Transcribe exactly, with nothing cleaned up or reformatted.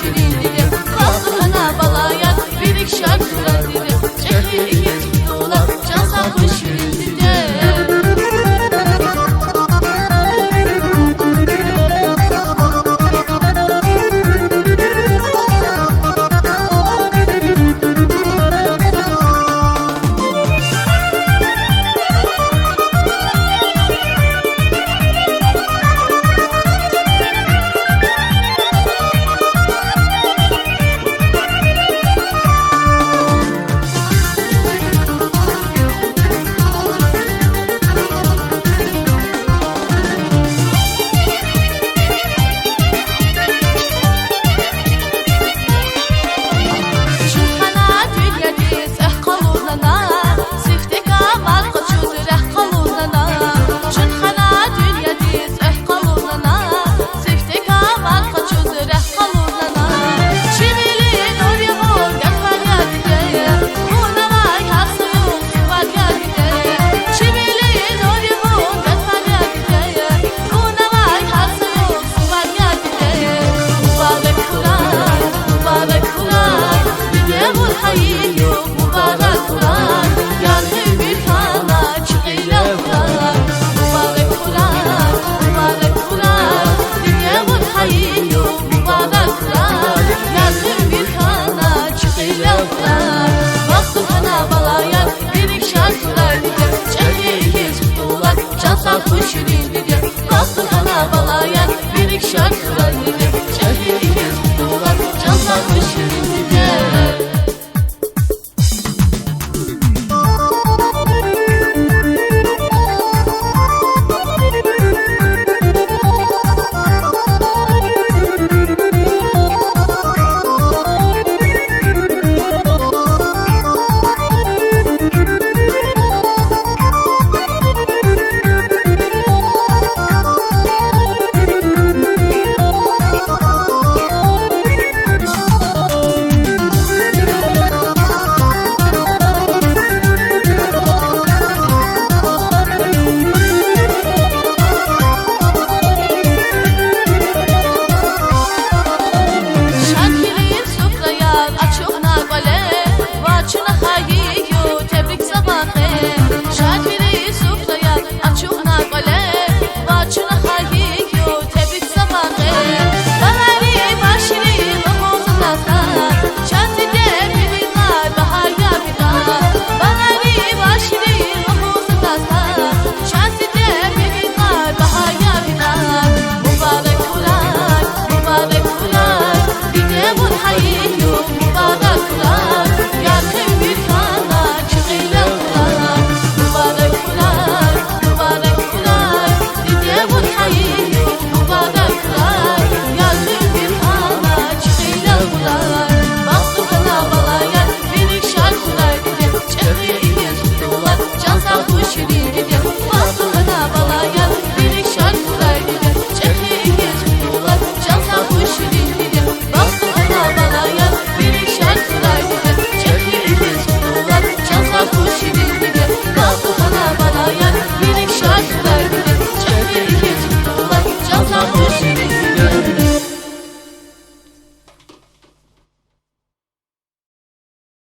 Ширин диде, бахтур хьана балаяр, вирик шад хьурай диде, чӀехи ихьтин хтулар, чан сагъ хьуй, ширин диде. Чун хьана дуьньядиз эхь къалурнана, сифте камар къачуз рехъ къалурнана. Чун хьана дуьньядиз эхь къалурнана, сифте камар къачуз рехъ къалурнана. Чи вили нур я вун, гатфар я диде, вун авай гьар са югъ сувар я диде. Чи вили нур я вун, гатфар я диде, вун авай гьар са югъ сувар я диде. Мубарак хьурай, мубарак хьурай, дуьнья вун хайи югъ мубарак хьурай, яр уьмуьр хьана чи кьилел хьурай. Мубарак хьурай, мубарак хьурай, дуьнья вун хайи югъ мубарак хьурай, яр уьмуьр хьана чи кьилел хьурай. Бахтур хьана балаяр, вирик шад хьурай диде, чӀехи ихьтин хтулар, чан сагъ хьуй, ширин диде. Бахтур хьана балаяр, вирик шад хьурай диде,